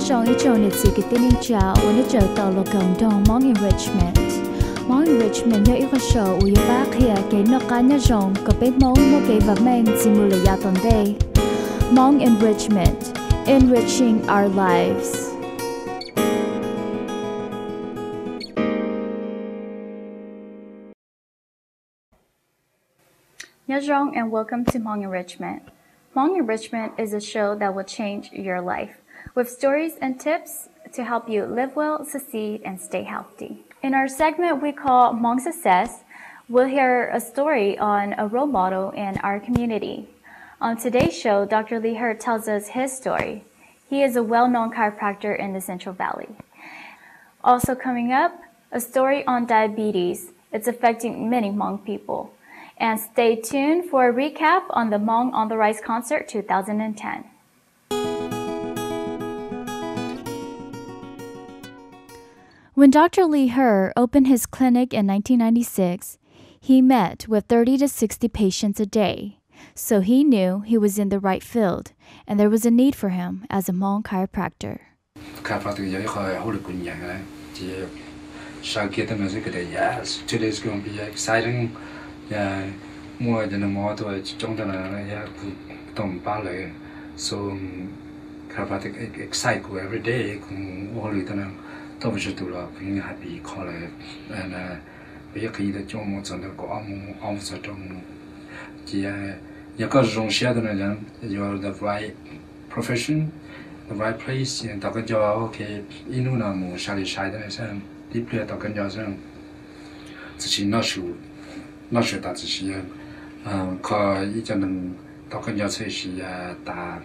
Nyob zoo ib tsoom niam txiv kwv tij neej tsa uas nej tseem tau los koom nrog Hmong Enrichment. Hmong Enrichment yog ib qho show uas yuav pab qhia kev noj qab nyob zoo kom peb Hmoob muaj kev vam meej txuas mus lawm yav tom ntej. Hmong Enrichment, enriching our lives. Nyob zoo and welcome to Hmong Enrichment. Hmong Enrichment is a show that will change your life, with stories and tips to help you live well, succeed, and stay healthy. In our segment we call Hmong Success, we'll hear a story on a role model in our community. On today's show, Doctor Lee Hurt tells us his story. He is a well-known chiropractor in the Central Valley. Also coming up, a story on diabetes. It's affecting many Hmong people. And stay tuned for a recap on the Hmong on the Rise concert two thousand ten. When Doctor Lee Hur opened his clinic in nineteen ninety-six, he met with thirty to sixty patients a day, so he knew he was in the right field and there was a need for him as a Hmong chiropractor. Chiropractic yog ib qho hauj lwm kuv nyiam, ces sawv kiag tej no xwb kuv tias yes, today is going to be exciting. Muaj cov neeg mob tuaj coob coob tej no, kuv tau pab lawv. So chiropractic excite kuv every day, kuv ua hauj lwm tej no, tau pes tsawg tus los kuv yeej happy kho lawv. Peb yeej qhib tau cuaj moos txog ntawm kaum ob moos, ob moos txog rau moos. Ces yog koj zoo siab tej no, you are the right profession, the right place, tom koj nco. Ok, ib hnub no mus sai li sai tej no xwb, tib pliag tom koj nco xwb. Txawm sis noj su, noj su tas txawm sis kho ib co neeg tom koj nco txhua sis tas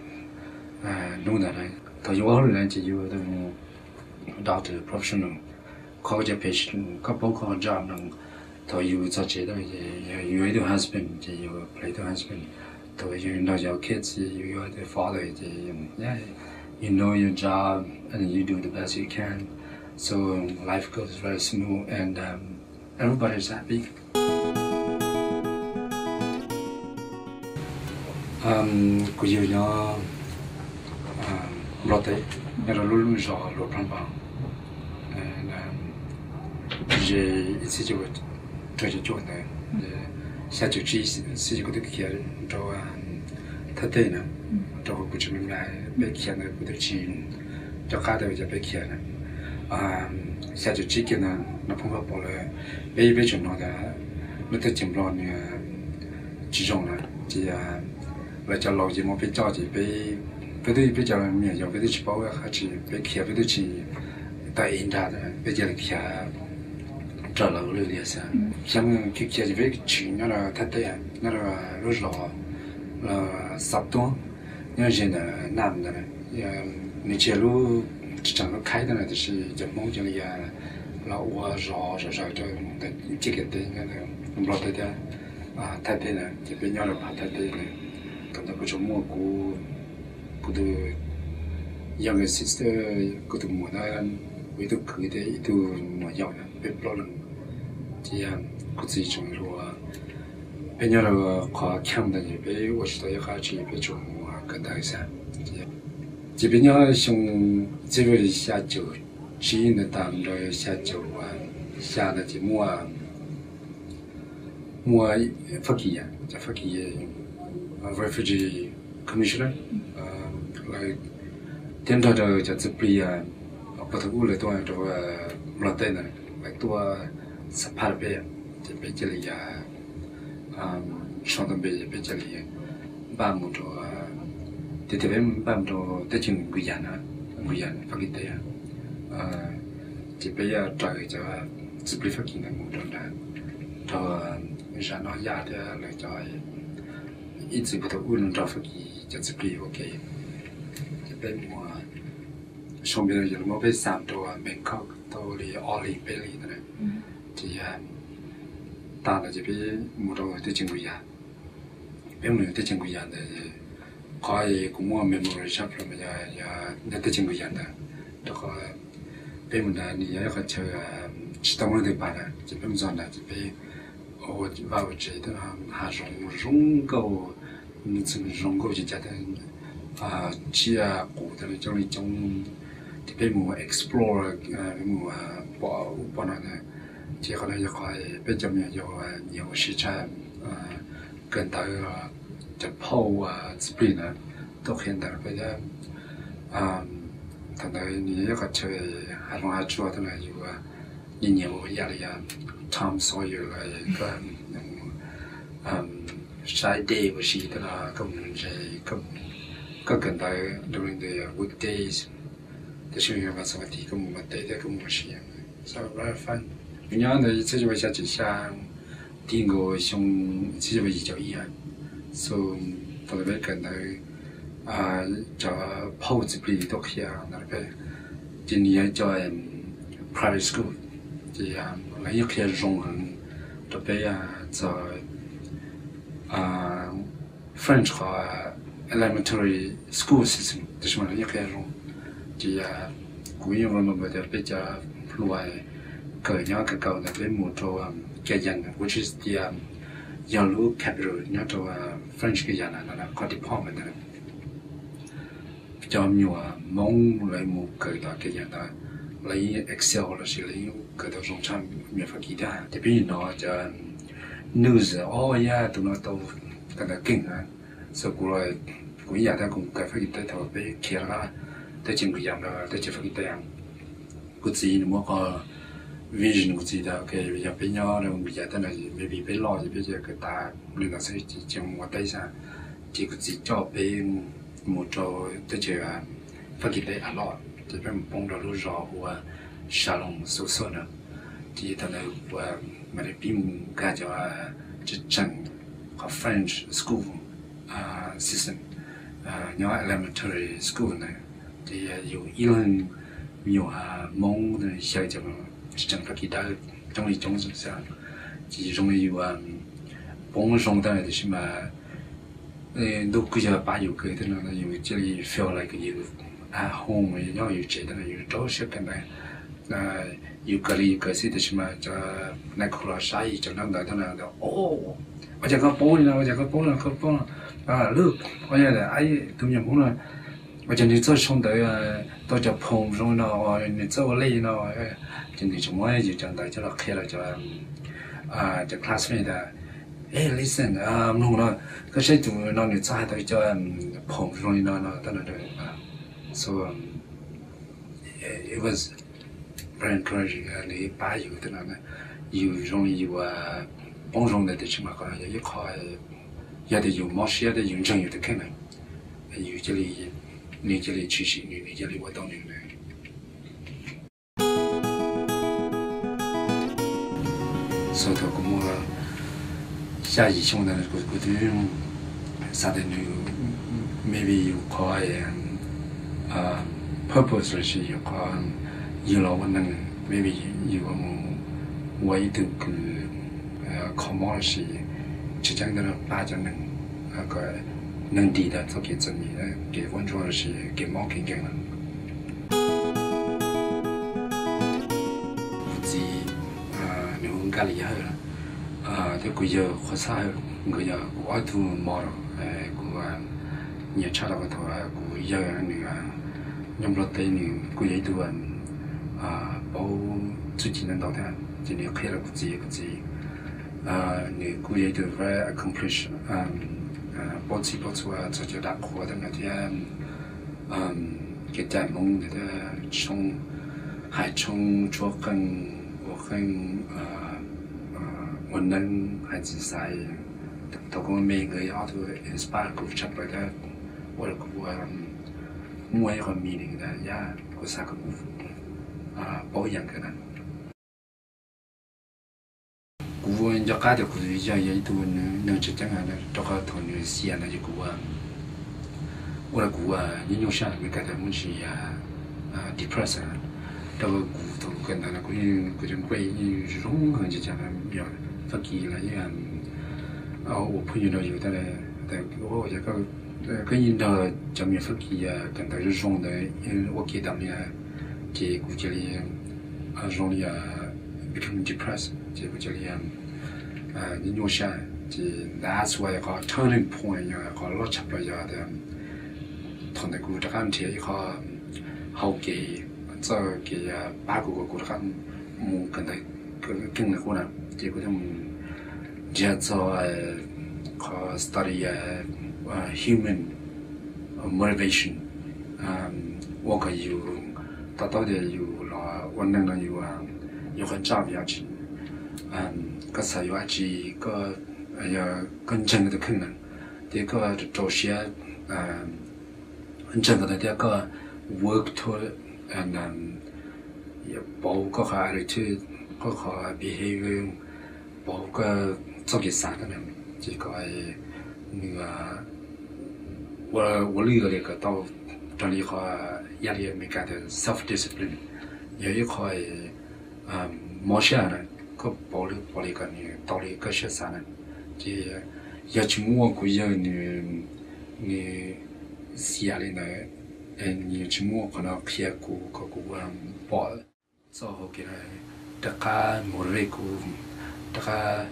hnub ntawd na. Thaum yus ua hauj lwm na ces yus doctor professional, kho koj cov patient, koj paub koj job no. Thaum yus txog tsev, yus yuav ib tug husband ces yus play ib tug husband. Thaum yus nrog yus kids, yus yuav ib tug father ces you know your job and you do the best you can. So life goes very smooth and everybody is happy. Kuv yug nyob Nplog teb, nyob rau lub lub zos Luas Ploog Npaas, ze ib txhiab cuaj rau caum cuaj ntawd. Xya caum tsib xwb ces kuv twb khiav rau Thaib teb na, rau qhov kuv tsis me me, peb khiav ntawd kuv twb tsis nco qab tias ua cas peb khiav na. Xya caum tsib kiag ntawd Nais Phoo Vaj Pov lawv, peb peb tseem hnov tias lub teb chaws Nplog nws tsis zoo na, ces lawv cov laus ces muab peb coj ces peb, peb twb, peb cov me nyuam yaus peb twb tsis paub dab tsi, peb khiav peb twb tsis tau ib nra, peb cia li khiav raws lawv ua lwj li xwb. Khiav mus khiav khiav ces peb tseem nyob rau Thaib teb, nyob rau lub zos Xav Tuab, nyob ze ntawm Nam ntawd. Nws tsis yog lub, tsis tseem lub khaib tab sis cov Hmoob cia li los ua zos zom zaws rau ntawm Txhiaj Kiam teb, nyob Nplog teb thiab Thaib teb na, ces peb nyob rau phav Thaib teb na. Thaum ntawd kuv tsuas muaj kuv, kuv tus younger sister, kuv tus muam ntawd, kuv ib tug kwv thiab ib tug muam yaus na, peb plaub leeg. Ces kuv txiv tseem hluas, peb nyob rau qhov camp ntawd ces peb ua tsis tau ib qab tsi, peb tsuas mus kawm ntawv xwb. Ces peb nyob xyoo txij li xya caum tsib ntawd tas rau xya caum xya ntawd ces muaj, muaj Fab Kis, cov Fab Kis Refugee Commissioner, lawv thiab nrog rau cov txiv plig puag thaum ub lawv tuaj rau Nplog teb ntawd, lawv tuaj support peb, ces peb cia li ya sau tau npe ces peb cia li npaj mus rau, tias tias peb npaj mus rau teb chaws Nkaus Yas na, Nkaus Yas Fab Kis teb. Ces peb yuav raws cov txiv plig Fab Kis ntawd mus rau nrad, rau zam no Yaj thiab lawv cov ib txwm puag thaum ub nrog Fab Kis cov txiv plig ua ke. Ces peb mus sau npe, yog lawv muab peb xa rau Bangkok tau li ob hlis peb hlis ntawd. Ces tas ntawd ces peb mus rau teb chaws Nkaus Yas. Peb mus teb chaws Nkaus Yas ntawd, qhov kuv muaj memory sharp los yog nyob teb chaws Nkaus Yas ntawd, rau qhov peb mus ntawd nws yog ib qhov chaw tsis tau muaj leej twg pab na, ces peb mus txog ntawd ces peb ua vaj ua tsev, hav zoov zoo nkauj, txheej zoo nkauj ces cas tsiaj qus tas li coob li coob, Ces peb mus explore, peb mus pom ub pom no na. Ces qhov no yog qhov peb cov me nyuam yaus nyiam ua si tshaj, kawm ntawv, cov phauj txiv plig na tuaj qhia ntawv peb thiab. Thaum ntawd nws yog ib qho chaw hav zoov hav tsuag tab sis yus nyiam nyiam ua ib yam li Tom Sawyer los koj saib dej ua si tej no, koj mus ntse, koj kawm ntawv during the weekdays, tab sis yog vas xaum vas thiv koj mus ua teb thiab koj mus ua si. So very fun. Kuv nyob ntawd txhiab cuaj pua xya caum xya, ti nkaus xyoo txhiab cuaj pua yim caum ib. So thaum ntawd peb kawm ntawv, cov phauj txiv plig tuaj qhia ntawv rau peb, ces nws yog cov private school, ces lawv yeej qhia zoo heev rau peb txog French qhov elementary school system, tab sis mas lawv yeej qhia zoo. Ces kuv yeej remember tias peb cov hluas kawm nyob Kawkaw ntawd peb mus rau Kayaan, which is the, yog lub capital nyob rau French Guiana no, qhov department ntawd cov me nyuam Hmoob lawv mus kawm tom Kayaan ntawd, lawv yeej excel lossis lawv yeej kawm tau zoo tshaj me nyuam Fab Kis thiab. Ces peb hnov cov news, o yog tus no tau kawm ntawv keej na. So kuv, kuv ib yam thiab, kuv kawm Fab Kis teb thaum peb khiav rov qab teb chaws Nplog, teb chaws Fab Kis teb. Kuv txiv nws muaj qhov vision, kuv txiv tias ok, yog peb nyob rau Nplog teb no maybe peb loj ces peb cia kawm tas li ntawd xwb ces cia mus ua teb xwb. Ces kuv txiv coj peb mus rau teb chaws Fab Kis teb a lot, ces peb mus poob rau lub zos hu ua Chalon-sur-Saône na. Ces thaum ntawd mam li pib mus nkag cov tseem tseem qhov French school system, nyob elementary school ntawd. Ces yus ib leeg me nyuam Hmoob xyaw cov tseem Fab Kis dawb coob li coob xwb, ces zoo li yus poob zoo tab sis mas ntuj kuj yog pab yus kawg thiab no, yus cia li feel like yus at home, yus nyob yus tsev tab sis yus rau siab kawm ntawv. Yus kawm li yus kawm xwb tab sis mas cov nais khu los saib cov ntaub ntawv tab no, ua cas koj poob li no, ua cas koj poob li no, koj poob li no, lub, ua cas tus me nyuam Hmoob no, ua cas nws txawj sau ntawv tau cov phoo zoo li no, nws txawj ua lej li no. Ces nws tseem muab yus cov ntawv coj los qhia rau cov, cov classmate tias, hey listen, mloog no, koj saib tus no nws txawj hais tau cov phoo zoo li no no tab no. So it was very encouraging, nws pab yus tab no. Yus zoo li yus poob zoo ntawd tab sis mas qhov no yog ib qho, yog tias yus mob siab thiab yus ntseeg yus tus kheej na, yus cia li, nws cia li tshwm sim nws, nws cia li ua tau nws na. So thaum kuv muaj xya yim xyoo ntawd kuv twb xav tias nws maybe yus qhov purpose lossis yus qhov yus los ua neeg, maybe yus mus ua ib tug kws kho mob lossis tsis tseeb ntawd pab cov neeg, kom neeg dim tau txoj kev txom nyem, kev vuab ntsuab lossis kev mob kev nkeeg na. Kuv txiv nws hu Nkaj Lis Hawj, thiab kuv yawg Qhua Txhaj Hawj, nkawd yog kuv ob tug model. Kuv nyiam tshaj rau qhov thaum kuv yawg nws nyob Nplog teb, nws kuj yog ib tug paub txuj ci ntau ntau thiab, ces nws qhia rau kuv txiv, kuv txiv nws kuj yog ib tug very accomplished, paub txhij paub txhua txog cov dav qhuav tej no thiab kev cai Hmoob ntawd thiab, tshoob, hais tshoob, tshuab qeej, ua qeej, ua neeb, hais txiv xaiv. Thaum kuv me nkawd yog ob tug inspire kuv tshaj plaws thiab ua rau kuv muaj ib qho meaning ntawd thiab kuv xav kom kuv paub ib yam nkawd na. Kuv nco qab tias kuv yawg yog ib tug neeg tseem ceeb, rau qhov thaum nws xiam ntawd ces kuv ua rau kuv nyuaj nyuaj siab, Meskas tias muaj ntsis depressed. Rau qhov kuv thaum kawm ntawv no kuv, kuv cov nkauj yeej zoo heev, cas cas yog Fab Kis los yeej ua phooj ywg rau yus tab sis koj yeej nrog cov me nyuam Fab Kis kawm ntawv zoo zoo ntawd ua ke tas li, ces kuv cia li zoo li become depressed, ces kuv cia li nyuaj nyuaj siab. Ces that's why qhov turning point yog qhov loj tshaj plaws yog tias thaum ntawd kuv rov qab nrhiav ib qho hau kev txoj kev pab kuv kom kuv rov qab mus kawm ntawv keej li qub na. Ces kuv thiaj mus nrhiav txog qhov study human motivation, ua kom yus to taub tias yus los ua neej no yus, yus qhov tseem yog tsi. Koj xav yuav dab tsi, koj, koj ntseeg koj tus kheej na, thiab koj rau siab ntseeg koj tus, thiab koj work toward, pauv koj qhov attitude, koj qhov behavior, pauv koj txoj kev xav na, ces kom nws ua lwj li kom tau raws li qhov ib yam li Amelikas tias self discipline. Yog ib qho mob siab na, koj pauv li pauv li kom nws tau li koj siab xav na. Ces yog tsis muaj kuv yawg nws, nws xiam li ntawd, nws tsis muaj qhov no qhia kuv kom kuv pom txoj hau kev no rov qab motivate kuv, rov qab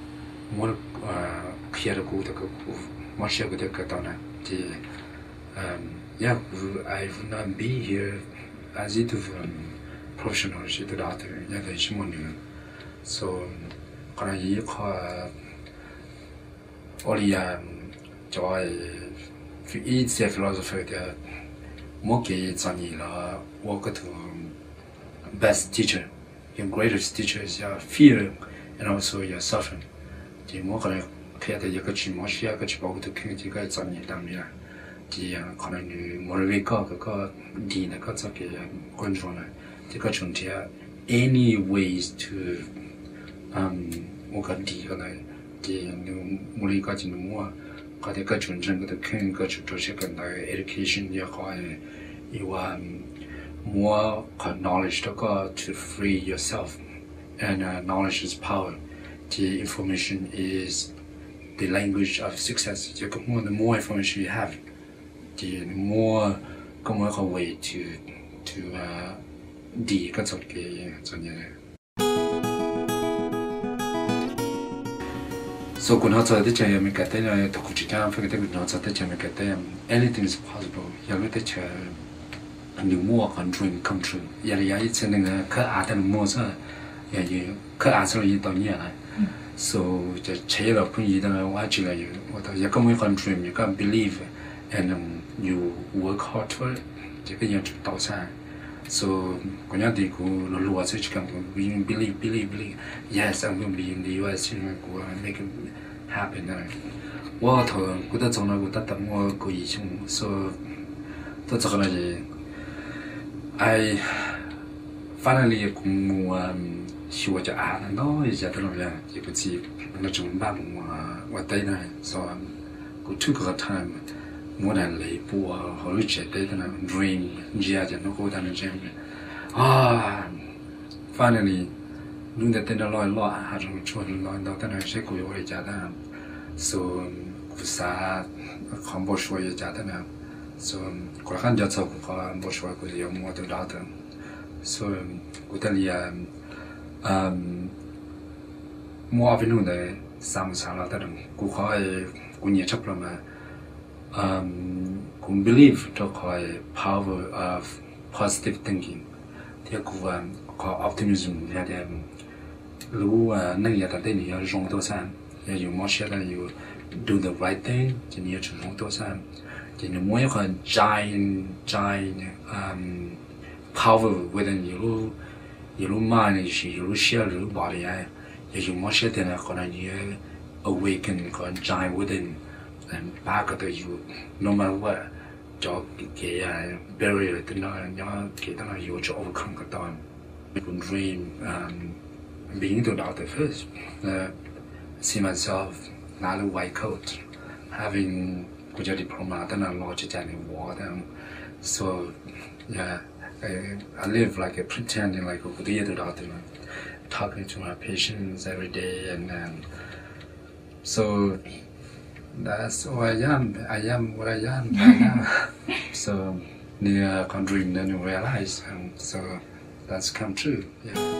muab qhia rau kuv tias kom kuv mob siab kuv thiaj kawm tau na. Ces yog kuv, I would not be here as a professional, as a doctor, yog tias tsis muaj nws. So qhov no yog ib qho ua li cov ib txhia philosopher tias muab kev txom nyem los ua koj tus best teacher. Your greatest teacher is your fear and also your suffering. Ces muab qhov no qhia tias yog koj tsis mob siab, koj tsis pauv koj tus kheej, ces koj txom nyem tas li na. Ces qhov no nws motivate koj kom koj dig ntawm koj txoj kev quaj ntsuag na, ces koj tsum nrhiav any ways to ua kom dig koj ntawd. Ces nws mus li ko ces nws muaj qhov tias koj tsum ntseeg koj tus kheej, koj tsum rau siab kawm ntawv, education yog qhov yuav muab qhov knowledge rau koj to free yourself, and knowledge is power. Ces information is the language of success. Ces koj muaj, the more information you have, ces the more koj muaj ib qho way to, to dig koj txoj kev txom nyem. So kuv hnov txog teb chaws Amelikas teb no, thaum kuv tsis cab fab teb kuv hnov txog teb chaws Amelikas teb, anything is possible. Yog lub teb chaws nws muaj qhov dream come true, yog li yog ib txhia neeg khawb av tag nws muag xwb, yog khawb av xwb los yeej tau nyiaj lawm. So cov tshev los phooj ywg tag ua dab tsi los ua tau, yog koj muaj ib qho dream, yog koj believe and you work hard for it, ces koj yeej yuav tsum tau xwb. So kuv nyob tid kuv luag luag xwb tsis kam, kuv yeej believe, believe, believe, yes, I'm gonna be in the U S, kuv make it happen. Ua thaum kuv tuaj txog no kuv tab tom muaj kaum yim xyoo, so tuaj txog qhov no ces I finally kuv mus xyuas cov av no ntau li cas tag los, ces kuv txiv no tseem npaj mus ua teb na, so kuv took the time muab daim lev pua hauv lub tsev teb tag na, dream, ntsia cov hnub qub tag na, finally lub ntiaj teb no loj loj, hav zoov tsuag ntau ntau tag na, seb kuv yuav ua li cas tag na. So kuv xav qhov npau suav yuav cas tag na. So kuv rov qab nco txog kuv qhov npau suav kuv yuav mus ua tus doctor. So kuv thiaj li muaj ob peb hnub ntawd xav mus xav los tag na, kuv qhov kuv nyiam tshaj plaws mas kuv believe rau qhov power of positive thinking, thiab kuv qhov optimism yog tias lub neej yav tom ntej nws yuav zoo tuaj xwb. Yog yus mob siab tag, yus do the right thing ces nws yuav tsum zoo tuaj xwb. Ces nws muaj ib qho giant, giant power within yus lub, yus lub mind, yus lub siab, yus lub body. Yog yus mob siab tiag na, qhov no nws yuav awaken qhov giant within, pab kom tau yus, no matter what, cov kev barrier tej no nyob kev tag no yuav tsum overcome kom tau. Kuv dream being tus doctor first, see myself in the white coat, having kuv cov diploma tag no los tsis cas nws ua tag. So yeah, I live like a pretending like kuv twb yog tus doctor, talking to my patients every day and then, so that's who I am. I am what I am right now. So nws qhov dream no nws realize, and so that's come true. Yeah.